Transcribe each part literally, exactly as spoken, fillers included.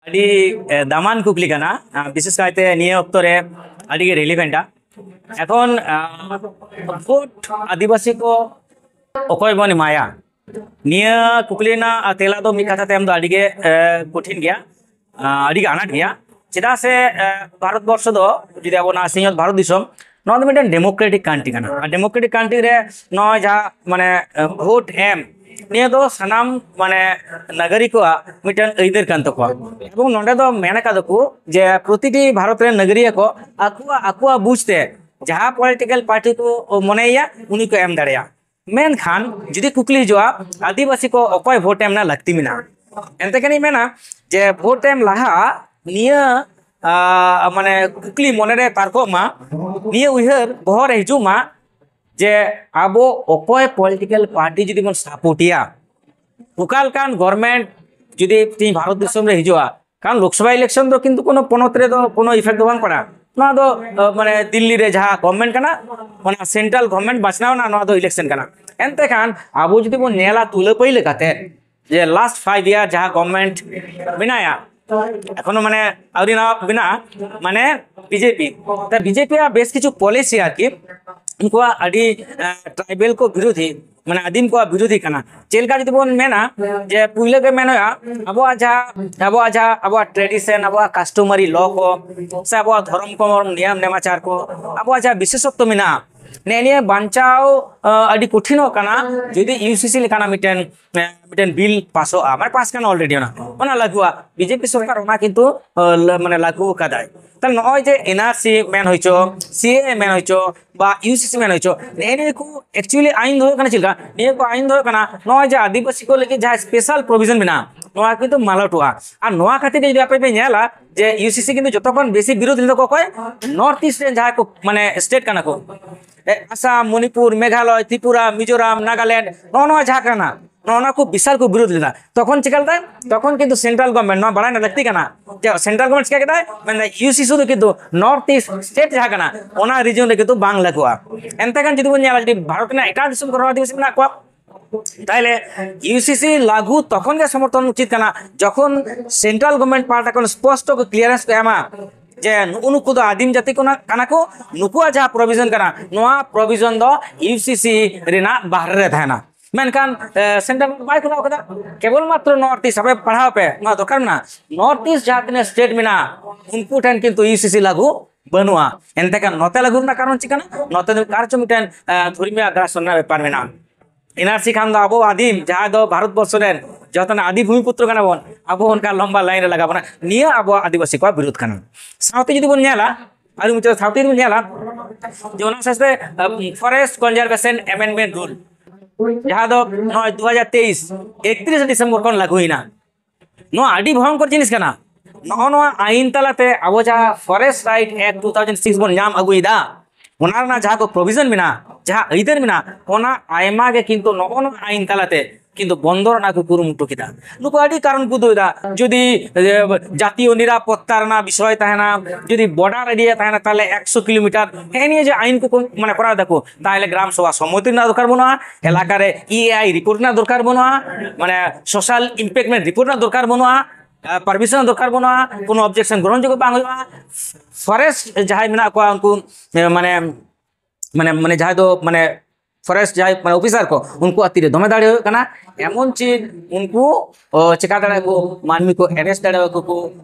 ᱟᱹᱰᱤ ᱫᱟᱢᱟᱱ ᱠᱩᱠᱞᱤ ᱠᱟᱱᱟ᱾ ᱵᱤᱥᱮᱥ ᱠᱟᱭᱛᱮ ᱱᱤᱭᱟᱹ ᱚᱠᱛᱚ ᱨᱮ ᱟᱹᱰᱤ ᱜᱮ ᱨᱮᱞᱤᱵᱷᱮᱱᱴᱟ᱾ ᱮᱠᱷᱚᱱ ᱵᱷᱳᱴ ᱟᱹᱫᱤᱵᱟᱹᱥᱤ ᱠᱚ ᱚᱠᱚᱭ ᱵᱚᱱ ᱮᱢᱟᱭᱟ? ᱱᱤᱭᱟᱹ ᱠᱩᱠᱞᱤ ᱨᱮᱱᱟᱜ ᱛᱮᱞᱟ ᱫᱚ ᱢᱤᱫ ᱠᱟᱛᱷᱟ ᱛᱮ ᱮᱢ ᱫᱚ ᱟᱹᱰᱤ ᱜᱮ ᱠᱚᱴᱷᱤᱱ ᱜᱮᱭᱟ᱾ ᱟᱹᱰᱤ ᱜᱮ ᱟᱱᱟᱴ ᱜᱮᱭᱟ᱾ ᱪᱮᱫᱟᱜ ᱥᱮ ᱵᱷᱟᱨᱚᱛ ᱵᱚᱨᱥᱚ ᱫᱚ, ᱡᱩᱫᱤ ᱟᱵᱚ ᱱᱚᱣᱟ ᱥᱤᱧᱚᱛ ᱵᱷᱟᱨᱚᱛ ᱫᱤᱥᱚᱢ, ᱱᱚᱣᱟ ᱫᱚ ᱢᱤᱫᱴᱮᱱ ᱰᱮᱢᱳᱠᱨᱮᱴᱤᱠ ᱠᱟᱱᱴᱨᱤ ᱠᱟᱱᱟ᱾ ᱟᱨ ᱰᱮᱢᱳᱠᱨᱮᱴᱤᱠ ᱠᱟᱱᱴᱨᱤ ᱨᱮ ᱱᱚᱣᱟ ᱡᱟᱦᱟᱸ ᱢᱟᱱᱮ ᱵᱷᱳᱴ ᱮᱢ, ᱱᱤᱭᱟᱹ ᱫᱚ ᱥᱟᱱᱟᱢ ᱢᱟᱱᱮ ᱱᱟᱜᱚᱨᱤᱠ ᱠᱚᱣᱟᱜ ᱢᱤᱫᱴᱮᱱ ᱟᱹᱭᱫᱟᱹᱨ ᱠᱟᱱ ᱛᱟᱠᱚᱣᱟ᱾ ᱮᱵᱚᱝ ᱱᱚᱰᱮ ᱫᱚ ᱢᱮᱱ ᱟᱠᱟᱫᱟ ᱠᱚ ᱡᱮ ᱯᱨᱚᱛᱤᱴᱤ ᱵᱷᱟᱨᱚᱛ ᱨᱮᱱ ᱱᱟᱜᱚᱨᱤᱭᱟᱹ ᱠᱚ ᱟᱠᱚᱣᱟᱜ ᱟᱠᱚᱣᱟᱜ ᱵᱩᱡᱽ ᱛᱮ ᱡᱟᱦᱟᱸ ᱯᱚᱞᱤᱴᱤᱠᱟᱞ ᱯᱟᱨᱴᱤ ᱠᱚ ᱢᱚᱱᱮᱭᱟ, ᱩᱱᱤ ᱠᱚ ᱮᱢ ᱫᱟᱲᱮᱭᱟᱜᱼᱟ᱾ ᱢᱮᱱᱠᱷᱟᱱ ᱡᱩᱫᱤ ᱠᱩᱠᱞᱤ ᱦᱤᱡᱩᱜᱼᱟ, ᱟᱹᱫᱤᱵᱟᱹᱥᱤ ᱠᱚ ᱚᱠᱚᱭ ᱵᱷᱳᱴ ᱮᱢ ᱨᱮᱱᱟᱜ ᱞᱟᱹᱠᱛᱤ ᱢᱮᱱᱟᱜᱼᱟ, ᱮᱱᱛᱮ ᱠᱷᱟᱱᱤᱧ ᱢᱮᱱᱟ ᱡᱮ ᱵᱷᱳᱴ ᱮᱢ ᱞᱟᱦᱟ ᱱᱤᱭᱟᱹ ᱢᱟᱱᱮ ᱠᱩᱠᱞᱤ ᱢᱚᱱᱮᱨᱮ ᱛᱟᱨᱠᱚᱜ ᱢᱟ, ᱱᱤᱭᱟᱹ ᱩᱭᱦᱟᱹᱨ ᱵᱚᱦᱚᱜ ᱨᱮ ᱦᱤᱡᱩᱜ ᱢᱟ ᱡᱮ ᱟᱵᱚ ᱚᱠᱚᱭ ᱯᱚᱞᱤᱴᱤᱠᱟᱞ ᱯᱟᱨᱴᱤ ᱡᱩᱫᱤ ᱵᱚᱱ ᱥᱟᱯᱳᱨᱴᱮᱭᱟ, ᱚᱠᱟ ᱞᱮᱠᱟᱱ ᱜᱚᱵᱷᱚᱨᱱᱢᱮᱱᱴ ᱡᱩᱫᱤ ᱛᱮᱦᱤᱧ ᱵᱷᱟᱨᱚᱛ ᱫᱤᱥᱚᱢ ᱨᱮ ᱦᱤᱡᱩᱜᱼᱟ, ᱠᱟᱨᱚᱱ ᱞᱳᱠᱥᱚᱵᱷᱟ ᱤᱞᱮᱠᱥᱚᱱ ᱫᱚ ᱠᱤᱱᱛᱩ ᱠᱚᱱᱳ ᱯᱚᱱᱚᱛ ᱨᱮᱫᱚ ᱠᱳᱱᱳ ᱤᱯᱷᱮᱠᱴ ᱫᱚ ᱵᱟᱝ ᱯᱟᱲᱟᱜᱼᱟ᱾ ᱱᱚᱣᱟ ᱫᱚ ᱢᱟᱱᱮ ᱫᱤᱞᱞᱤ ᱨᱮ ᱡᱟᱦᱟᱸ ᱜᱚᱵᱷᱚᱨᱱᱢᱮᱱᱴ ᱠᱟᱱᱟ, ᱚᱱᱟ ᱥᱮᱱᱴᱨᱟᱞ ᱜᱚᱵᱷᱚᱨᱱᱢᱮᱱᱴ ᱵᱟᱪᱷᱱᱟᱣ ᱨᱮᱱᱟᱜ ᱱᱚᱣᱟ ᱫᱚ ᱤᱞᱮᱠᱥᱚᱱ ᱠᱟᱱᱟ᱾ ᱮᱱᱛᱮ ᱠᱷᱟᱱ ᱟᱵᱚ ᱡᱩᱫᱤ ᱵᱚᱱ ᱧᱮᱞᱟ ᱛᱩᱞᱟᱹᱯᱟᱹᱭ ᱞᱮᱠᱟᱛᱮ, ᱡᱮ ᱞᱟᱥᱴ ᱯᱷᱟᱭᱤᱵᱷ ᱤᱭᱟᱨ ᱡᱟᱦᱟᱸ ᱜᱚᱵᱷᱚᱨᱱᱢᱮᱱᱴ ᱢᱮᱱᱟᱭᱟ, ᱮᱠᱷᱚᱱᱳ ᱢᱟᱱᱮ ᱟᱹᱣᱨᱤ ᱱᱟᱣᱟ ᱵᱮᱱᱟᱜᱼᱟ, ᱢᱟᱱᱮ ᱵᱤᱡᱮᱯᱤ᱾ ᱛᱚ ᱵᱤᱡᱮᱯᱤ ᱟᱜ ᱵᱮᱥ ᱠᱤᱪᱷᱩ ᱯᱚᱞᱤᱥᱤ ᱟᱨᱠᱤ ᱩᱱᱠᱩᱣᱟᱜ ᱟᱹᱰᱤ ᱴᱨᱟᱭᱵᱮᱞ ᱠᱚ ᱵᱤᱨᱳᱫᱷᱤ, ᱢᱟᱱᱮ ᱟᱹᱫᱤᱢ ᱠᱚᱣᱟᱜ ᱵᱤᱨᱳᱫᱷᱤ ᱠᱟᱱᱟ᱾ ᱪᱮᱫ ᱞᱮᱠᱟ ᱡᱩᱫᱤ ᱵᱚᱱ ᱢᱮᱱᱟ, ᱡᱮ ᱯᱩᱭᱞᱟᱹ ᱜᱮ ᱢᱮᱱ ᱦᱩᱭᱩᱜᱼᱟ, ᱟᱵᱚᱣᱟᱜ ᱡᱟᱦᱟᱸ ᱟᱵᱚᱣᱟᱜ ᱡᱟᱦᱟᱸ ᱟᱵᱚᱣᱟᱜ ᱴᱨᱮᱰᱤᱥᱚᱱ, ᱟᱵᱚᱣᱟᱜ ᱠᱟᱥᱴᱚᱢᱟᱨᱤ ᱞᱚ ᱠᱚ, ᱥᱮ ᱟᱵᱚᱣᱟᱜ ᱫᱷᱚᱨᱚᱢ ᱠᱚ, ᱱᱤᱭᱚᱢ ᱱᱮᱢᱟᱪᱟᱨ ᱠᱚ, ᱟᱵᱚᱣᱟᱜ ᱡᱟᱦᱟᱸ ᱵᱤᱥᱮᱥᱚᱛᱛᱚ ᱢᱮᱱᱟᱜᱼᱟ, ᱱᱮᱜᱼᱮ ᱱᱤᱭᱟᱹ ᱵᱟᱧᱪᱟᱣ ᱟᱹᱰᱤ ᱠᱚᱴᱷᱤᱱᱚᱜ ᱠᱟᱱᱟ ᱡᱩᱫᱤ ᱤᱭᱩ ᱥᱤ ᱥᱤ ᱞᱮᱠᱟᱱᱟᱜ ᱢᱤᱫᱴᱮᱱ ᱢᱤᱫᱴᱮᱱ ᱵᱤᱞ ᱯᱟᱥᱚᱜᱼᱟ, ᱢᱟᱱᱮ ᱯᱟᱥ ᱠᱟᱱᱟ ᱚᱞᱨᱮᱰᱤ, ᱚᱱᱟ ᱚᱱᱟ ᱞᱟᱹᱜᱩᱜᱼᱟ᱾ ᱵᱤᱡᱮᱯᱤ ᱥᱚᱨᱠᱟᱨ ᱚᱱᱟ ᱠᱤᱱᱛᱩ ᱢᱟᱱᱮ ᱞᱟᱹᱜᱩ ᱟᱠᱟᱫᱟᱭ᱾ ᱛᱟᱦᱞᱮ ᱱᱚᱜᱼᱚᱭ ᱡᱮ ᱮᱱ ᱟᱨ ᱥᱤ ᱢᱮᱱ ᱦᱚᱪᱚ, ᱥᱤ ᱮ ᱮ ᱢᱮᱱ ᱦᱚᱪᱚ, ᱵᱟ ᱤᱭᱩ ᱥᱤ ᱥᱤ ᱢᱮᱱ ᱦᱚᱪᱚ, ᱱᱮᱜᱼᱮ ᱱᱤᱭᱟᱹ ᱠᱚ ᱮᱠᱪᱩᱭᱮᱞᱤ ᱟᱭᱤᱱ ᱫᱚ ᱦᱩᱭᱩᱜ ᱠᱟᱱᱟ ᱪᱮᱫ ᱞᱮᱠᱟ? ᱱᱤᱭᱟᱹ ᱠᱚ ᱟᱭᱤᱱ ᱫᱚ ᱦᱩᱭᱩᱜ ᱠᱟᱱᱟ ᱱᱚᱜᱼᱚᱭ ᱡᱮ ᱟᱹᱫᱤᱵᱟᱹᱥᱤ ᱠᱚ ᱞᱟᱹᱜᱤᱫ ᱡᱟᱦᱟᱸ ᱥᱯᱮᱥᱟᱞ ᱯᱨᱚᱵᱷᱤᱡᱚᱱ ᱢᱮᱱᱟᱜᱼᱟ, ᱱᱚᱣᱟ ᱠᱤᱱᱛᱩ ᱢᱟᱞᱚᱴᱚᱜᱼᱟ᱾ ᱟᱨ ᱱᱚᱣᱟ ᱠᱷᱟᱹᱛᱤᱨ ᱜᱮ ᱡᱩᱫᱤ ᱟᱯᱮ ᱯᱮ ᱧᱮᱞᱟ ᱡᱮ ᱤᱭᱩ ᱥᱤ ᱥᱤ ᱠᱤᱱᱛᱩ ᱡᱚᱛᱚ ᱠᱷᱚᱱ ᱵᱮᱥᱤ ᱵᱤᱨᱳᱫ ᱞᱮᱫᱟ ᱠᱚ ᱚᱠᱚᱭ? ᱱᱚᱨᱛᱷ ᱤᱥᱴ ᱨᱮᱱ ᱡᱟᱦᱟᱸᱭ ᱠᱚ ᱢᱟᱱᱮ ᱥᱴᱮᱴ ᱠᱟᱱᱟ ᱠᱚ, ᱟᱥᱟᱢ, ᱢᱚᱱᱤᱯᱩᱨ, ᱢᱮᱜᱷᱟᱞᱚᱭ, ᱛᱨᱤᱯᱩᱨᱟ, ᱢᱤᱡᱳᱨᱟᱢ, ᱱᱟᱜᱟᱞᱮᱱᱰ, ᱱᱚᱜᱼᱚ ᱱᱚᱣᱟ ᱡᱟᱦᱟᱸ ᱠᱟᱱᱟ, ᱱᱚᱜᱼᱚ ᱱᱚᱣᱟ ᱠᱚ ᱵᱤᱥᱟᱞ ᱠᱚ ᱵᱤᱨᱳᱫ ᱞᱮᱫᱟ᱾ ᱛᱚᱠᱷᱚᱱ ᱪᱤᱠᱟ ᱞᱮᱫᱟ? ᱛᱚᱠᱷᱚᱱ ᱠᱤᱱᱛᱩ ᱥᱮᱱᱴᱨᱟᱞ ᱜᱚᱵᱷᱚᱨᱱᱢᱮᱱᱴ, ᱱᱚᱣᱟ ᱵᱟᱲᱟᱭ ᱨᱮᱱᱟᱜ ᱞᱟᱹᱠᱛᱤ ᱠᱟᱱᱟ ᱡᱮ ᱥᱮᱱᱴᱨᱟᱞ ᱜᱚᱵᱷᱚᱨᱱᱢᱮᱱᱴ ᱪᱤᱠᱟ ᱠᱮᱫᱟᱭ? ᱢᱮᱱᱫᱟ ᱤᱭᱩ ᱥᱤ ᱥᱤ ᱫᱚ ᱠᱤᱱᱛᱩ ᱱᱚᱨᱛᱷ ᱤᱥᱴ ᱥᱴᱮᱴ ᱡᱟᱦᱟᱸ ᱠᱟᱱᱟ, ᱚᱱᱟ ᱨᱤᱡᱚᱱ ᱨᱮ ᱠᱤᱱᱛᱩ ᱵᱟᱝ ᱞᱟᱹᱜᱩᱜᱼᱟ᱾ ᱮᱱᱛᱮ ᱠᱷᱟᱱ ᱡᱩᱫᱤ ᱵᱚᱱ ᱧᱮᱞᱟ, ᱡᱩᱫᱤ ᱵᱷᱟᱨᱚᱛ ᱨᱮᱱᱟᱜ ᱮᱴᱟᱜ ᱫᱤᱥᱚᱢ ᱠᱚᱨᱮ ᱦᱚᱸ ᱟᱹᱫᱤᱵᱟᱹᱥᱤ ᱢᱮᱱᱟᱜ ᱠᱚᱣᱟ, ᱛᱟᱦᱞᱮ ᱤᱭᱩᱥᱤᱥᱤ ᱞᱟᱹᱜᱩ ᱛᱚᱠᱷᱚᱱ ᱜᱮ ᱥᱚᱢᱚᱨᱛᱷᱚᱱ ᱩᱪᱤᱛ ᱠᱟᱱᱟ, ᱡᱚᱠᱷᱚᱱ ᱥᱮᱱᱴᱨᱟᱞ ᱜᱚᱵᱷᱚᱨᱱᱢᱮᱱᱴ ᱯᱟᱦᱴᱟ ᱠᱷᱚᱱ ᱥᱯᱚᱥᱴᱚ ᱠᱚ ᱠᱞᱤᱭᱟᱨᱮᱱᱥ ᱠᱚ ᱮᱢᱟ ᱡᱮ ᱱᱩᱜᱼᱩ ᱱᱩᱠᱩ ᱫᱚ ᱟᱹᱫᱤᱢ ᱡᱟᱹᱛᱤ ᱠᱚ ᱠᱟᱱᱟ ᱠᱚ, ᱱᱩᱠᱩᱣᱟᱜ ᱡᱟᱦᱟᱸ ᱯᱨᱚᱵᱷᱤᱡᱚᱱ ᱠᱟᱱᱟ, ᱱᱚᱣᱟ ᱯᱨᱚᱵᱷᱤᱡᱚᱱ ᱫᱚ ᱤᱭᱩᱥᱤᱥᱤ ᱨᱮᱱᱟᱜ ᱵᱟᱦᱨᱮ ᱨᱮ ᱛᱟᱦᱮᱱᱟ᱾ ᱢᱮᱱᱠᱷᱟᱱ ᱥᱮᱱᱴᱨᱟᱞ ᱵᱟᱭ ᱠᱚᱨᱟᱣ ᱠᱟᱫᱟ᱾ ᱠᱮᱵᱚᱞ ᱢᱟᱛᱨᱚ ᱱᱚᱨᱛᱷ ᱤᱥᱴ ᱟᱯᱮ ᱯᱟᱲᱦᱟᱣ ᱯᱮ, ᱱᱚᱣᱟ ᱫᱚᱨᱠᱟᱨ ᱢᱮᱱᱟᱜᱼᱟ᱾ ᱱᱚᱨᱛᱷ ᱤᱥᱴ ᱡᱟᱦᱟᱸ ᱛᱤᱱᱟᱹᱜ ᱥᱴᱮᱴ ᱢᱮᱱᱟᱜᱼᱟ, ᱩᱱᱠᱩ ᱴᱷᱮᱱ ᱠᱤᱱᱛᱩ ᱤᱭᱩᱥᱤᱥᱤ ᱞᱟᱹᱜᱩ ᱵᱟᱹᱱᱩᱜᱼᱟ᱾ ᱮᱱᱛᱮ ᱠᱷᱟᱱ ᱱᱚᱛᱮ ᱞᱟᱹᱜᱩ ᱨᱮᱱᱟᱜ ᱠᱟᱨᱚᱱ ᱪᱮᱫ ᱠᱟᱱᱟ? ᱱᱚᱛᱮ ᱫᱚ ᱠᱟᱨᱪᱚ ᱢᱤᱫᱴᱮᱱ ᱫᱷᱚᱨᱢᱤᱭᱚ ᱟᱜᱽᱨᱟᱥᱚᱱ ᱨᱮᱱᱟᱜ ᱵᱮᱯᱟᱨ ᱢᱮᱱᱟᱜᱼᱟ᱾ ᱮᱱᱟᱨᱥᱤ ᱠᱷᱟᱱ ᱫᱚ ᱟᱵᱚ ᱟᱹᱫᱤᱢ, ᱡᱟᱦᱟᱸ ᱫᱚ ᱵᱷᱟᱨᱚᱛ ᱵᱚᱨᱥᱚ ᱨᱮᱱ ᱡᱚᱛᱚᱱᱟᱜ ᱟᱹᱫᱤ ᱵᱷᱩᱢᱤ ᱯᱩᱛᱨᱚ ᱠᱟᱱᱟ ᱵᱚᱱ, ᱟᱵᱚ ᱚᱱᱠᱟ ᱞᱚᱢᱵᱟ ᱞᱟᱭᱤᱱ ᱨᱮ ᱞᱟᱜᱟᱣ ᱵᱚᱱᱟ᱾ ᱱᱤᱭᱟᱹ ᱟᱵᱚᱣᱟᱜ ᱟᱹᱫᱤᱵᱟᱹᱥᱤ ᱠᱚᱣᱟᱜ ᱵᱤᱨᱳᱫᱷ ᱠᱟᱱᱟ᱾ ᱥᱟᱶᱛᱮ ᱡᱩᱫᱤ ᱵᱚᱱ ᱧᱮᱞᱟ, ᱟᱹᱰᱤ ᱢᱩᱪᱟᱹᱫ ᱥᱟᱶᱛᱮ ᱡᱩᱫᱤ ᱵᱚᱱ ᱧᱮᱞᱟ, ᱡᱮ ᱚᱱᱟ ᱥᱟᱶᱛᱮ ᱯᱷᱚᱨᱮᱥᱴ ᱠᱚᱱᱡᱟᱨᱵᱷᱮᱥᱚᱱ ᱮᱢᱮᱱᱰᱢᱮᱱᱴ ᱨᱩᱞ, ᱡᱟᱦᱟᱸ ᱫᱚ ᱱᱚᱜᱼᱚᱭ ᱫᱩ ᱦᱟᱡᱟᱨ ᱛᱮᱭᱤᱥ ᱮᱠᱛᱨᱤᱥ ᱰᱤᱥᱮᱢᱵᱚᱨ ᱠᱷᱚᱱ ᱞᱟᱹᱜᱩᱭᱮᱱᱟ᱾ ᱱᱚᱣᱟ ᱟᱹᱰᱤ ᱵᱷᱚᱭᱚᱝᱠᱚᱨ ᱡᱤᱱᱤᱥ ᱠᱟᱱᱟ᱾ ᱱᱚᱜᱼᱚ ᱱᱚᱣᱟ ᱟᱭᱤᱱ ᱛᱟᱞᱟᱛᱮ ᱟᱵᱚ ᱡᱟᱦᱟᱸ forest right act two thousand six ᱵᱚᱱ ᱧᱟᱢ ᱟᱹᱜᱩᱭᱮᱫᱟ, ᱚᱱᱟ ᱨᱮᱱᱟᱜ ᱡᱟᱦᱟᱸ ᱠᱚ ᱯᱨᱚᱵᱷᱤᱡᱚᱱ ᱢᱮᱱᱟᱜᱼᱟ, ᱡᱟᱦᱟᱸ ᱟᱹᱭᱫᱟᱹᱨ ᱢᱮᱱᱟᱜᱼᱟ, ᱚᱱᱟ ᱟᱭᱢᱟ ᱜᱮ ᱠᱤᱱᱛᱩ ᱱᱚᱜᱼᱚ ᱱᱚᱣᱟ ᱟᱭᱤᱱ ᱛᱟᱞᱟᱛᱮ ᱠᱤᱱᱛᱩ ᱵᱚᱱᱫᱚ ᱨᱮᱱᱟᱜ ᱠᱚ ᱠᱩᱨᱩᱢᱩᱴᱩ ᱠᱮᱫᱟ᱾ ᱱᱩᱠᱩ ᱟᱹᱰᱤ ᱠᱟᱨᱚᱱ ᱠᱚ ᱩᱫᱩᱜ ᱮᱫᱟ᱾ ᱡᱩᱫᱤ ᱮ, ᱡᱟᱛᱤᱭᱚ ᱱᱤᱨᱟᱯᱚᱛᱛᱟ ᱨᱮᱱᱟᱜ ᱵᱤᱥᱚᱭ ᱛᱟᱦᱮᱱᱟ, ᱡᱩᱫᱤ ᱵᱚᱰᱟᱨ ᱮᱨᱤᱭᱟ ᱛᱟᱦᱮᱱᱟ, ᱛᱟᱦᱚᱞᱮ ᱮᱠᱥᱚ ᱠᱤᱞᱳᱢᱤᱴᱟᱨ, ᱦᱮᱸ, ᱱᱤᱭᱟᱹ ᱡᱮ ᱟᱭᱤᱱ ᱠᱚᱠᱚ ᱢᱟᱱᱮ ᱠᱚᱨᱟᱣ ᱫᱟᱠᱚ, ᱛᱟᱦᱚᱞᱮ ᱜᱨᱟᱢ ᱥᱚᱵᱷᱟ ᱥᱚᱢᱢᱚᱛᱤ ᱨᱮᱱᱟᱜ ᱫᱚᱨᱠᱟᱨ ᱵᱟᱹᱱᱩᱜᱼᱟ, ᱮᱞᱟᱠᱟ ᱨᱮ ᱤ ᱮ ᱟᱭ ᱨᱤᱯᱳᱨᱴ ᱨᱮᱱᱟᱜ ᱫᱚᱨᱠᱟᱨ ᱵᱟᱹᱱᱩᱜᱼᱟ, ᱢᱟᱱᱮ ᱥᱳᱥᱟᱞ ᱤᱢᱯᱮᱠᱴ ᱨᱤᱯᱳᱨᱴ ᱨᱮᱱᱟᱜ ᱫᱚᱨᱠᱟᱨ ᱵᱟᱹᱱᱩᱜᱼᱟ, ᱯᱟᱨᱢᱤᱥᱚᱱ ᱫᱚᱨᱠᱟᱨ ᱵᱟᱹᱱᱩᱜᱼᱟ, ᱠᱳᱱᱳ ᱚᱵᱡᱮᱠᱥᱚᱱ ᱜᱨᱚᱦᱚᱱ ᱡᱳᱜᱽ ᱵᱟᱝ ᱦᱩᱭᱩᱜᱼᱟ᱾ ᱯᱷᱚᱨᱮᱥᱴ ᱡᱟᱦᱟᱸᱭ ᱢᱮᱱᱟᱜ ᱠᱚᱣᱟ ᱩᱱᱠᱩ ᱮ, ᱢᱟᱱᱮ ᱢᱟᱱᱮ ᱢᱟᱱᱮ ᱡᱟᱦᱟᱸᱭ ᱫᱚ ᱢᱟᱱᱮ ᱯᱷᱚᱨᱮᱥᱴ ᱡᱟᱦᱟᱸᱭ ᱢᱟᱱᱮ ᱚᱯᱷᱤᱥᱟᱨ ᱠᱚ, ᱩᱱᱠᱩᱣᱟᱜ ᱛᱤᱨᱮ ᱫᱚᱢᱮ ᱫᱟᱲᱮ ᱦᱩᱭᱩᱜ ᱠᱟᱱᱟ᱾ ᱮᱢᱚᱱ ᱪᱮᱫ ᱩᱱᱠᱩ ᱚ, ᱪᱮᱠᱟ ᱫᱟᱲᱮᱭᱟᱜᱼᱟ ᱠᱚ, ᱢᱟᱹᱱᱢᱤ ᱠᱚ ᱮᱨᱮᱥᱴ ᱫᱟᱲᱮᱭᱟᱠᱚ ᱠᱚ,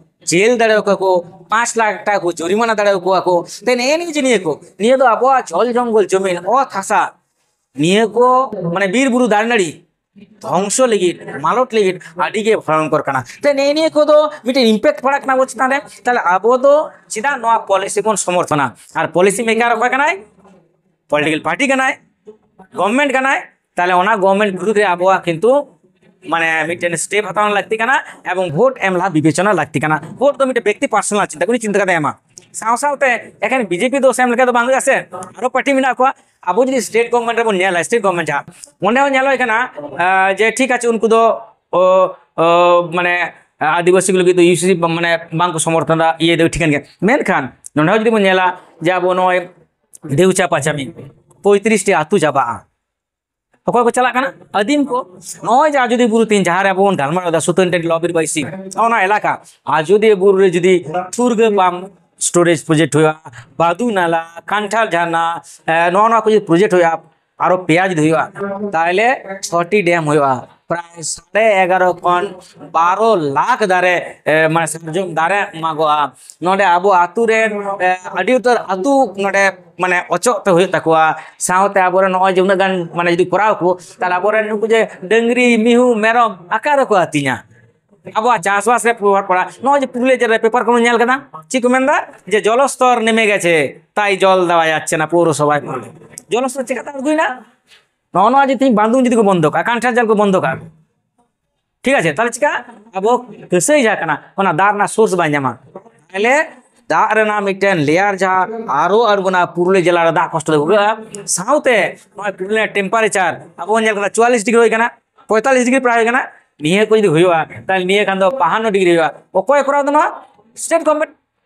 ᱡᱮᱞ ᱫᱟᱲᱮᱭᱟᱠᱚ ᱠᱚ, ᱯᱟᱸᱪ ᱞᱟᱠᱷ ᱴᱟᱠᱟ ᱠᱚ ᱡᱩᱨᱤᱢᱟᱱᱟ ᱫᱟᱲᱮᱭᱟᱠᱚᱣᱟ ᱠᱚ᱾ ᱛᱮ ᱱᱮᱜᱼᱮ ᱱᱤᱭᱟᱹ ᱡᱮ ᱱᱤᱭᱟᱹ ᱠᱚ, ᱱᱤᱭᱟᱹ ᱫᱚ ᱟᱵᱚᱣᱟᱜ ᱡᱚᱞ ᱡᱚᱝᱜᱚᱞ ᱡᱚᱢᱤᱱ ᱚᱛ ᱦᱟᱥᱟ, ᱱᱤᱭᱟᱹ ᱠᱚ ᱢᱟᱱᱮ ᱵᱤᱨ ᱵᱩᱨᱩ ᱫᱟᱨᱮ ᱱᱟᱹᱲᱤ ᱫᱷᱚᱝᱥᱚ ᱞᱟᱹᱜᱤᱫ, ᱢᱟᱞᱚᱴ ᱞᱟᱹᱜᱤᱫ ᱟᱹᱰᱤ ᱜᱮ ᱵᱷᱚᱭᱚᱝᱠᱚᱨ ᱠᱟᱱᱟ᱾ ᱛᱮ ᱱᱮᱜᱼᱮ ᱱᱤᱭᱟᱹ ᱠᱚᱫᱚ ᱢᱤᱫᱴᱮᱱ ᱤᱢᱯᱮᱠᱴ ᱯᱟᱲᱟᱜ ᱠᱟᱱᱟ ᱟᱵᱚ ᱪᱮᱛᱟᱱ ᱨᱮ᱾ ᱛᱟᱦᱞᱮ ᱟᱵᱚ ᱫᱚ ᱪᱮᱫᱟᱜ ᱱᱚᱣᱟ ᱯᱚᱞᱤᱥᱤ ᱵᱚᱱ ᱥᱚᱢᱚᱨᱛᱷᱚᱱᱟ? ᱟᱨ ᱯᱚᱞᱤᱥᱤ ᱢᱮᱠᱟᱨ ᱚᱠᱚᱭ ᱠᱟᱱᱟᱭ? ᱯᱚᱞᱤᱴᱤᱠᱟᱞ ᱯᱟᱨᱴᱤ ᱠᱟᱱᱟᱭ, ᱜᱚᱵᱷᱢᱮᱱᱴ ᱠᱟᱱᱟᱭ᱾ ᱛᱟᱦᱞᱮ ᱚᱱᱟ ᱜᱚᱵᱷᱢᱮᱱᱴ ᱵᱤᱨᱩᱫᱷ ᱨᱮ ᱟᱵᱚᱣᱟᱜ ᱠᱤᱱᱛᱩ ᱢᱟᱱᱮ ᱢᱤᱫᱴᱮᱱ ᱥᱴᱮᱯ ᱦᱟᱛᱟᱣ ᱞᱟᱹᱠᱛᱤ ᱠᱟᱱᱟ, ᱮᱵᱚᱝ ᱵᱷᱳᱴ ᱮᱢ ᱞᱟᱦᱟ ᱵᱤᱵᱮᱪᱚᱱᱟ ᱞᱟᱹᱠᱛᱤ ᱠᱟᱱᱟ᱾ ᱵᱷᱳᱴ ᱫᱚ ᱢᱤᱫᱴᱮᱱ ᱵᱮᱠᱛᱤ ᱯᱟᱨᱥᱚᱱᱟᱞ ᱪᱤᱱᱛᱟᱹ, ᱩᱱᱤ ᱪᱤᱱᱛᱟᱹ ᱠᱟᱛᱮ ᱮᱢᱟ᱾ ᱥᱟᱶ ᱥᱟᱶᱛᱮ ᱮᱠᱷᱮᱱ ᱵᱤᱡᱮᱯᱤ ᱫᱳᱥ ᱮᱢ ᱞᱮᱠᱷᱟᱱ ᱫᱚ ᱵᱟᱝ ᱦᱩᱭᱩᱜᱼᱟ ᱥᱮ, ᱟᱨᱚ ᱯᱟᱨᱴᱤ ᱢᱮᱱᱟᱜ ᱠᱚᱣᱟ᱾ ᱟᱵᱚ ᱡᱩᱫᱤ ᱥᱴᱮᱴ ᱜᱚᱵᱷᱢᱮᱱᱴ ᱨᱮᱵᱚᱱ ᱧᱮᱞᱟ, ᱥᱴᱮᱴ ᱜᱚᱵᱷᱢᱮᱱᱴ ᱡᱟᱦᱟᱸ, ᱚᱸᱰᱮ ᱦᱚᱸ ᱧᱮᱞ ᱦᱩᱭ ᱠᱟᱱᱟ, ᱟᱸ, ᱡᱮ ᱴᱷᱤᱠ ᱟᱪᱷᱮ ᱩᱱᱠᱩ ᱫᱚ ᱚ, ᱚ, ᱢᱟᱱᱮ ᱟᱹᱫᱤᱵᱟᱹᱥᱤ ᱠᱚ ᱞᱟᱹᱜᱤᱫ ᱫᱚ ᱤᱭᱩᱥᱤᱥᱤ ᱢᱟᱱᱮ ᱵᱟᱝ ᱠᱚ ᱥᱚᱢᱚᱨᱛᱷᱚᱱ ᱮᱫᱟ, ᱤᱭᱟᱹ ᱫᱚ ᱴᱷᱤᱠᱟᱹᱱ ᱜᱮᱭᱟ᱾ ᱢᱮᱱᱠᱷᱟᱱ ᱱᱚᱸᱰᱮ ᱦᱚᱸ ᱡᱩᱫᱤ ᱵᱚᱱ ᱧᱮᱞᱟ ᱡᱮ ᱟᱵᱚ ᱱᱚᱜᱼᱚᱭ ᱫᱮᱣᱪᱟ ᱯᱟᱪᱟᱢᱤ ᱯᱚᱸᱭᱛᱨᱤᱥ ᱴᱤ ᱟᱹᱛᱩ ᱪᱟᱵᱟᱜᱼᱟ, ᱚᱠᱚᱭ ᱠᱚ ᱪᱟᱞᱟᱜ ᱠᱟᱱᱟ? ᱟᱹᱫᱤᱢ ᱠᱚ᱾ ᱱᱚᱜᱼᱚᱭ ᱡᱮ ᱟᱡᱚᱫᱤᱭᱟᱹ ᱵᱩᱨᱩ ᱛᱮᱦᱮᱧ ᱡᱟᱦᱟᱸ ᱨᱮ ᱟᱵᱚ ᱵᱚᱱ ᱜᱟᱞᱢᱟᱨᱟᱣ ᱮᱫᱟ, ᱥᱩᱛᱟᱹᱱ ᱴᱟᱺᱰᱤ ᱞᱚᱵᱤᱨ ᱵᱟᱹᱭᱥᱤ, ᱚᱱᱟ ᱮᱞᱟᱠᱟ ᱟᱡᱚᱫᱤᱭᱟᱹ ᱵᱩᱨᱩ ᱨᱮ ᱡᱩᱫᱤ ᱛᱷᱩᱨᱜᱟᱹ ᱯᱟᱢ ᱥᱴᱳᱨᱮᱡᱽ ᱯᱨᱚᱡᱮᱠᱴ ᱦᱩᱭᱩᱜᱼᱟ, ᱵᱟᱫᱩ ᱱᱟᱞᱟ, ᱠᱟᱱᱴᱷᱟᱞ ᱡᱷᱟᱨᱱᱟ, ᱮ, ᱱᱚᱜᱼᱚ ᱱᱚᱣᱟ ᱠᱚ ᱡᱩᱫᱤ ᱯᱨᱚᱡᱮᱠᱴ ᱦᱩᱭᱩᱜᱼᱟ, ᱟᱨᱚ ᱯᱮᱭᱟ ᱡᱩᱫᱤ ᱦᱩᱭᱩᱜᱼᱟ, ᱛᱟᱦᱚᱞᱮ ᱪᱷᱚᱴᱤ ᱰᱮᱢ ᱦᱩᱭᱩᱜᱼᱟ᱾ ᱯᱨᱟᱭ ᱥᱟᱲᱮ ᱮᱜᱟᱨᱚ ᱠᱷᱚᱱ ᱵᱟᱨᱚ ᱞᱟᱠᱷ ᱫᱟᱨᱮ, ᱮ, ᱢᱟᱱᱮ ᱥᱟᱨᱡᱚᱢ ᱫᱟᱨᱮ ᱢᱟᱜᱚᱜᱼᱟ᱾ ᱱᱚᱰᱮ ᱟᱵᱚ ᱟᱛᱩ ᱨᱮᱱ, ᱮ, ᱟᱹᱰᱤ ᱩᱛᱟᱹᱨ ᱟᱛᱩ ᱱᱚᱰᱮ ᱢᱟᱱᱮ ᱚᱪᱚᱜ ᱛᱮ ᱦᱩᱭᱩᱜ ᱛᱟᱠᱚᱣᱟ᱾ ᱥᱟᱶᱛᱮ ᱟᱵᱚᱨᱮᱱ ᱱᱚᱜᱼᱚᱭ ᱡᱮ ᱩᱱᱟᱹᱜ ᱜᱟᱱ ᱢᱟᱱᱮ ᱡᱩᱫᱤ ᱠᱚᱨᱟᱣ ᱠᱚ, ᱛᱟᱦᱞᱮ ᱟᱵᱚᱨᱮᱱ ᱱᱩᱠᱩ ᱡᱮ ᱰᱟᱹᱝᱨᱤ, ᱢᱤᱦᱩ, ᱢᱮᱨᱚᱢ ᱚᱠᱟ ᱨᱮᱠᱚ ᱟᱹᱛᱤᱧᱟ? ᱟᱵᱚᱣᱟᱜ ᱪᱟᱥᱵᱟᱥ ᱨᱮ ᱯᱨᱚᱵᱷᱟᱵᱽ ᱯᱟᱲᱟᱜᱼᱟ᱾ ᱱᱚᱜᱼᱚᱭ ᱡᱮ ᱯᱩᱨᱩᱞᱤᱭᱟᱹ ᱡᱮᱞᱟ ᱨᱮ ᱯᱮᱯᱟᱨ ᱠᱚᱵᱚᱱ ᱧᱮᱞ ᱠᱟᱫᱟ, ᱪᱮᱫ ᱠᱚ ᱢᱮᱱᱫᱟ? ᱡᱮ ᱡᱚᱞᱚᱥᱛᱚᱨ নেমে গেছে, তাই জল দেওয়া যাচ্ছে না পৌরসভায়। জলস্তর ᱪᱮᱠᱟᱛᱮ ᱟᱬᱜᱚᱭᱮᱱᱟ? ᱱᱚᱜᱼᱚ ᱱᱚᱣᱟ ᱡᱮ ᱛᱮᱦᱮᱧ ᱵᱟᱸᱫᱷᱩ ᱡᱩᱫᱤ ᱠᱚ ᱵᱚᱱᱫᱚ ᱠᱟᱜᱼᱟ, ᱠᱟᱱᱴᱷᱟᱲ ᱡᱟᱞ ᱠᱚ ᱵᱚᱱᱫᱚ ᱠᱟᱜᱼᱟ, ᱴᱷᱤᱠ ᱟᱪᱷᱮ, ᱛᱟᱦᱞᱮ ᱪᱮᱠᱟ? ᱟᱵᱚ ᱠᱟᱹᱥᱟᱹᱭ ᱡᱟᱦᱟᱸ ᱠᱟᱱᱟ, ᱚᱱᱟ ᱫᱟᱜ ᱨᱮᱱᱟᱜ ᱥᱳᱨᱥ ᱵᱟᱭ ᱧᱟᱢᱟ᱾ ᱛᱟᱦᱞᱮ ᱫᱟᱜ ᱨᱮᱱᱟᱜ ᱢᱤᱫᱴᱮᱱ ᱞᱮᱭᱟᱨ ᱡᱟᱦᱟᱸ ᱟᱨᱚ ᱟᱬᱜᱚᱱᱟ, ᱯᱩᱨᱩᱞᱤᱭᱟᱹ ᱡᱮᱞᱟ ᱨᱮ ᱫᱟᱜ ᱠᱚᱥᱴᱚ ᱫᱚ ᱵᱩᱡᱷᱟᱹᱜᱼᱟ᱾ ᱥᱟᱶᱛᱮ ᱱᱚᱜᱼᱚᱭ ᱯᱩᱨᱩᱞᱤᱭᱟᱹ ᱴᱮᱢᱯᱟᱨᱮᱪᱟᱨ ᱟᱵᱚ ᱵᱚᱱ ᱧᱮᱞ ᱠᱟᱫᱟ ᱪᱩᱣᱟᱞᱤᱥ ᱰᱤᱜᱽᱨᱤ ᱦᱩᱭ ᱠᱟᱱᱟ, ᱯᱚᱸᱭᱛᱟᱞᱤᱥ ᱰᱤᱜᱽᱨᱤ ᱯᱨᱟᱭ ᱦᱩᱭ ᱠᱟᱱᱟ᱾ ᱱᱤᱭᱟᱹ ᱠᱚ ᱡᱩᱫᱤ ᱦᱩᱭᱩᱜᱼᱟ, ᱛᱟᱦᱞᱮ ᱱᱤᱭᱟᱹ ᱠᱷᱟᱱ ᱫᱚ ᱵᱟᱦᱟᱱᱱᱚ ᱰᱤᱜᱽᱨᱤ ᱦᱩᱭᱩᱜᱼᱟ᱾ ᱚᱠᱚᱭ ᱠᱚᱨᱟᱣ ᱫᱟ ᱱᱚᱣᱟ? State government.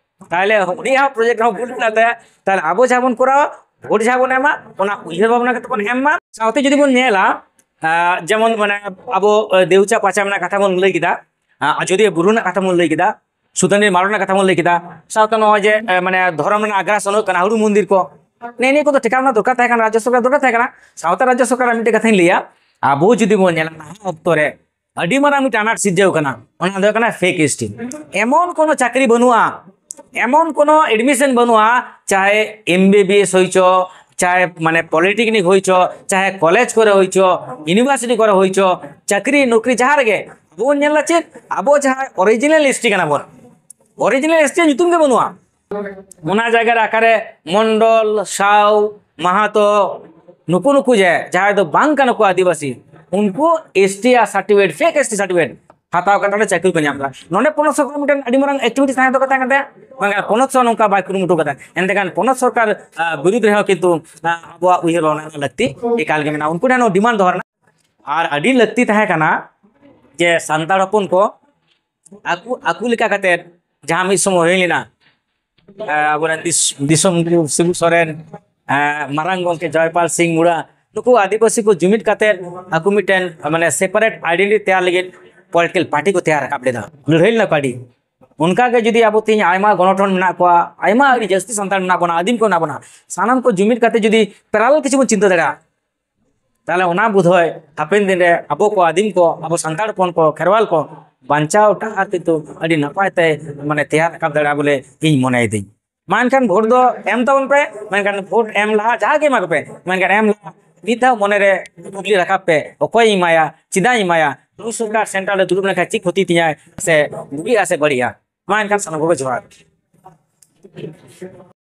ᱛᱟᱦᱞᱮ ᱩᱱᱤᱭᱟᱜ ᱦᱚᱸ ᱯᱨᱚᱡᱮᱠᱴ ᱦᱚᱸ ᱵᱷᱩᱞ ᱢᱮᱱᱟᱜ ᱛᱟᱭᱟ᱾ ᱛᱟᱦᱞᱮ ᱟᱵᱚ ᱡᱟᱦᱟᱸ ᱵᱚᱱ ᱠᱚᱨᱟᱣᱟ, ᱵᱷᱳᱴ ᱡᱟᱦᱟᱸ ᱵᱚᱱ ᱮᱢᱟ, ᱚᱱᱟ ᱩᱭᱦᱟᱹᱨ ᱵᱷᱟᱵᱽᱱᱟ ᱠᱟᱛᱮ ᱵᱚᱱ ᱮᱢ ᱢᱟ᱾ ᱥᱟᱶᱛᱮ ᱡᱩᱫᱤ ᱵᱚᱱ ᱧᱮᱞᱟ, ᱟᱸ, ᱡᱮᱢᱚᱱ ᱢᱟᱱᱮ ᱟᱵᱚ, ᱟᱸ, ᱫᱮᱣᱪᱟ ᱯᱟᱪᱟ ᱨᱮᱱᱟᱜ ᱠᱟᱛᱷᱟ ᱵᱚᱱ ᱞᱟᱹᱭ ᱠᱮᱫᱟ, ᱟᱸ, ᱟᱡᱚᱫᱤᱭᱟᱹ ᱵᱩᱨᱩ ᱨᱮᱱᱟᱜ ᱠᱟᱛᱷᱟ ᱵᱚᱱ ᱞᱟᱹᱭ ᱠᱮᱫᱟ, ᱥᱩᱛᱟᱹᱱ ᱰᱟᱺᱰᱤ ᱢᱟᱨᱚᱜ ᱨᱮᱱᱟᱜ ᱠᱟᱛᱷᱟ ᱵᱚᱱ ᱞᱟᱹᱭ ᱠᱮᱫᱟ, ᱥᱟᱶᱛᱮ ᱱᱚᱜᱼᱚᱭ ᱡᱮ, ᱮ, ᱢᱟᱱᱮ ᱫᱷᱚᱨᱚᱢ ᱨᱮᱱᱟᱜ ᱟᱜᱽᱨᱟᱥᱚᱱ ᱦᱩᱭᱩᱜ ᱠᱟᱱᱟ, ᱦᱩᱲᱩ ᱢᱚᱱᱫᱤᱨ ᱠᱚ, ᱱᱮᱜᱼᱮ ᱱᱤᱭᱟᱹ ᱠᱚᱫᱚ ᱴᱷᱮᱠᱟᱣ ᱨᱮᱱᱟᱜ ᱫᱚᱨᱠᱟᱨ ᱛᱟᱦᱮᱸ ᱠᱟᱱᱟ, ᱨᱟᱡᱽᱡᱚ ᱥᱚᱨᱠᱟᱨ ᱫᱚᱨᱠᱟᱨ ᱛᱟᱦᱮᱸ ᱠᱟᱱᱟ᱾ ᱥᱟᱶᱛᱮ ᱨᱟᱡᱽᱡᱚ ᱥᱚᱨᱠᱟᱨ ᱢᱤᱫᱴᱮᱱ ᱠᱟᱛᱷᱟᱧ ᱞᱟᱹᱭᱟ, ᱟᱵᱚ ᱡᱩᱫᱤ ᱵᱚᱱ ᱧᱮᱞᱟ ᱱᱟᱦᱟᱜ ᱚᱠᱛᱚ ᱨᱮ ᱟᱹᱰᱤ ᱢᱟᱨᱟᱝ ᱢᱤᱫᱴᱮᱱ ᱟᱱᱟᱴ ᱥᱤᱨᱡᱟᱹᱣ ᱠᱟᱱᱟ, ᱚᱱᱟ ᱫᱚ ᱦᱩᱭᱩᱜ ᱠᱟᱱᱟ ᱯᱷᱮᱠ ᱮᱥ ᱴᱤ᱾ ᱮᱢᱚᱱ ᱠᱳᱱᱳ ᱪᱟᱹᱠᱨᱤ ᱵᱟᱹᱱᱩᱜᱼᱟ, ᱮᱢᱚᱱ ᱠᱳᱱᱳ ᱮᱰᱢᱤᱥᱚᱱ ᱵᱟᱹᱱᱩᱜᱼᱟ, ᱪᱟᱦᱮ ᱮᱢ ᱵᱤ ᱵᱤ ᱮᱥ ᱦᱩᱭ ᱪᱚ, ᱪᱟᱦᱮ ᱢᱟᱱᱮ ᱯᱚᱞᱤᱴᱮᱠᱱᱤᱠ ᱦᱩᱭ ᱪᱚ, ᱪᱟᱦᱮ ᱠᱚᱞᱮᱡᱽ ᱠᱚᱨᱮ ᱦᱩᱭ ᱪᱚ, ᱤᱭᱩᱱᱤᱵᱷᱟᱨᱥᱤᱴᱤ ᱠᱚᱨᱮ ᱦᱩᱭ ᱪᱚ, ᱪᱟᱹᱠᱨᱤ ᱱᱚᱠᱨᱤ ᱡᱟᱦᱟᱸ ᱨᱮᱜᱮ ᱟᱵᱚ ᱵᱚᱱ ᱧᱮᱞ ᱮᱫᱟ ᱪᱮᱫ, ᱟᱵᱚ ᱡᱟᱦᱟᱸ ᱚᱨᱤᱡᱤᱱᱟᱞ ᱮᱥ ᱴᱤ ᱠᱟᱱᱟ ᱵᱚᱱ, ᱚᱨᱤᱡᱤᱱᱟᱞ ᱮᱥ ᱴᱤ ᱧᱩᱛᱩᱢ ᱜᱮ ᱵᱟᱹᱱᱩᱜᱼᱟ᱾ ᱚᱱᱟ ᱡᱟᱭᱜᱟ ᱨᱮ ᱚᱠᱟᱨᱮ ᱢᱚᱱᱰᱚᱞ, ᱥᱟᱶ, ᱢᱟᱦᱟᱛᱚ, ᱱᱩᱠᱩ ᱱᱩᱠᱩ ᱡᱮ ᱡᱟᱦᱟᱸᱭ ᱫᱚ ᱵᱟᱝ ᱠᱟᱱᱟ ᱠᱚ ᱟᱹᱫᱤᱵᱟᱹᱥᱤ, ᱩᱱᱠᱩ ᱮᱥ ᱴᱤ ᱟᱜ certificate, fake S T certificate ᱦᱟᱛᱟᱣ ᱠᱟᱛᱮ ᱚᱸᱰᱮ ᱪᱟᱹᱠᱨᱤ ᱠᱚ ᱧᱟᱢ ᱮᱫᱟ᱾ ᱱᱚᱰᱮ ᱯᱚᱱᱚᱛ ᱥᱚᱨᱠᱟᱨ ᱢᱤᱫᱴᱮᱱ ᱟᱹᱰᱤ ᱢᱟᱨᱟᱝ ᱮᱠᱴᱤᱵᱷᱤᱴᱤ ᱛᱟᱦᱮᱸ ᱫᱚᱨᱠᱟᱨ ᱛᱟᱦᱮᱸ ᱠᱟᱱ ᱛᱟᱭᱟ, ᱢᱮᱱᱠᱷᱟᱱ ᱯᱚᱱᱚᱛ ᱥᱚᱨᱠᱟᱨ ᱱᱚᱝᱠᱟ ᱵᱟᱭ ᱠᱩᱨᱩᱢᱩᱴᱩ ᱠᱟᱫᱟ᱾ ᱮᱱᱛᱮᱠᱷᱟᱱ ᱯᱚᱱᱚᱛ ᱥᱚᱨᱠᱟᱨ, ᱟᱸ, ᱵᱤᱨᱩᱫᱽ ᱨᱮᱦᱚᱸ ᱠᱤᱱᱛᱩ, ᱟᱸ, ᱟᱵᱚᱣᱟᱜ ᱩᱭᱦᱟᱹᱨ ᱵᱷᱟᱵᱽᱱᱟ ᱨᱮᱱᱟᱜ ᱞᱟᱹᱠᱛᱤ ᱮᱠᱟᱞ ᱜᱮ ᱢᱮᱱᱟᱜᱼᱟ᱾ ᱩᱱᱠᱩ ᱴᱷᱮᱱ ᱦᱚᱸ ᱰᱤᱢᱟᱱᱰ ᱫᱚᱦᱚ ᱨᱮᱱᱟᱜ᱾ ᱟᱨ ᱟᱹᱰᱤ ᱞᱟᱹᱠᱛᱤ ᱛᱟᱦᱮᱸ ᱠᱟᱱᱟ ᱡᱮ ᱥᱟᱱᱛᱟᱲ ᱦᱚᱯᱚᱱ ᱠᱚ, ᱟᱠᱚ, ᱟᱠᱚ ᱞᱮᱠᱟ ᱠᱟᱛᱮᱫ ᱡᱟᱦᱟᱸ ᱢᱤᱫ ᱥᱚᱢᱚᱭ ᱦᱩᱭ ᱞᱮᱱᱟ, ᱮ, ᱟᱵᱚᱨᱮᱱ ᱫᱤᱥ-, ᱫᱤᱥᱚᱢ ᱜᱩᱨᱩ ᱥᱤᱵᱩ ᱥᱚᱨᱮᱱ, ᱮ, ᱢᱟᱨᱟᱝ ᱜᱚᱢᱠᱮ ᱡᱚᱭᱯᱟᱞ ᱥᱤᱝ ᱢᱩᱲᱟ, ᱱᱩᱠᱩ ᱟᱹᱫᱤᱵᱟᱹᱥᱤ ᱠᱚ ᱡᱩᱢᱤᱫ ᱠᱟᱛᱮ ᱟᱠᱚ ᱢᱤᱫᱴᱮᱱ ᱢᱟᱱᱮ ᱥᱮᱯᱟᱨᱮᱴ ᱟᱭᱰᱮᱱᱴᱤᱴᱤ ᱛᱮᱭᱟᱨ ᱞᱟᱹᱜᱤᱫ ᱯᱚᱞᱤᱴᱤᱠᱟᱞ ᱯᱟᱨᱴᱤ ᱠᱚ ᱛᱮᱭᱟᱨ ᱨᱟᱠᱟᱵ ᱞᱮᱫᱟ, ᱞᱟᱹᱲᱦᱟᱹᱭ ᱞᱮᱱᱟ ᱠᱚ ᱟᱹᱰᱤ᱾ ᱚᱱᱠᱟᱜᱮ ᱡᱩᱫᱤ ᱟᱵᱚ ᱛᱮᱦᱮᱧ ᱟᱭᱢᱟ ᱜᱚᱱᱚᱴᱷᱚᱱ ᱢᱮᱱᱟᱜ ᱠᱚᱣᱟ, ᱟᱭᱢᱟ ᱟᱹᱰᱤ ᱡᱟᱹᱥᱛᱤ ᱥᱟᱱᱛᱟᱲ ᱢᱮᱱᱟᱜ ᱵᱚᱱᱟ, ᱟᱹᱫᱤᱢ ᱠᱚ ᱢᱮᱱᱟᱜ ᱵᱚᱱᱟ, ᱥᱟᱱᱟᱢ ᱠᱚ ᱡᱩᱢᱤᱫ ᱠᱟᱛᱮ ᱡᱩᱫᱤ ᱯᱮᱨᱟᱞᱟᱞ ᱠᱤᱪᱷᱩ ᱵᱚᱱ ᱪᱤᱱᱛᱟᱹ ᱫᱟᱲᱮᱭᱟᱜᱼᱟ, ᱛᱟᱦᱚᱞᱮ ᱚᱱᱟ ᱵᱩᱫᱷᱚᱭ ᱦᱟᱯᱮᱱ ᱫᱤᱱ ᱨᱮ ᱟᱵᱚ ᱠᱚ ᱟᱹᱫᱤᱢ ᱠᱚ, ᱟᱵᱚ ᱥᱟᱱᱛᱟᱲ ᱦᱚᱯᱚᱱ ᱠᱚ, ᱠᱷᱮᱨᱣᱟᱞ ᱠᱚ ᱵᱟᱧᱪᱟᱣ ᱰᱟᱦᱟᱨ ᱠᱤᱱᱛᱩ ᱟᱹᱰᱤ ᱱᱟᱯᱟᱭ ᱛᱮ ᱢᱟᱱᱮ ᱛᱮᱭᱟᱨ ᱨᱟᱠᱟᱵ ᱫᱟᱲᱮᱭᱟᱜᱼᱟ ᱵᱚᱞᱮ ᱤᱧ ᱢᱚᱱᱮᱭᱮᱫᱟᱹᱧ᱾ ᱢᱟ ᱮᱱᱠᱷᱟᱱ ᱵᱷᱳᱴ ᱫᱚ ᱮᱢ ᱛᱟᱵᱚᱱ ᱯᱮ, ᱢᱮᱱᱠᱷᱟᱱ ᱵᱷᱳᱴ ᱮᱢ ᱞᱟᱦᱟ ᱡᱟᱦᱟᱸ ᱜᱮ ᱮᱢᱟ ᱠᱚᱯᱮ, ᱢᱮᱱᱠᱷᱟᱱ ᱮᱢ ᱞᱟᱦᱟ ᱢᱤᱫ ᱫᱷᱟᱣ ᱢᱚᱱᱮᱨᱮ ᱠᱩᱠᱞᱤ ᱨᱟᱠᱟᱵ ᱯᱮ, ᱚᱠᱚᱭᱤᱧ ᱮᱢᱟᱭᱟ, ᱪᱮᱫᱟᱜ ᱤᱧ ᱮᱢᱟᱭᱟ, ᱱᱩᱭ ᱥᱚᱨᱠᱟᱨ ᱥᱮᱱᱴᱨᱟᱞ ᱨᱮ ᱫᱩᱲᱩᱵ ᱞᱮᱱᱠᱷᱟᱱ ᱪᱮᱫ ᱠᱷᱚᱛᱤ ᱛᱤᱧᱟᱭ, ᱥᱮ ᱵᱩᱜᱤᱜᱼᱟ ᱥᱮ ᱵᱟᱹᱲᱤᱡᱼᱟ? ᱢᱟ ᱮᱱᱠᱷᱟᱱ ᱥᱟᱱᱟᱢ ᱠᱚᱜᱮ ᱡᱚᱦᱟᱨ᱾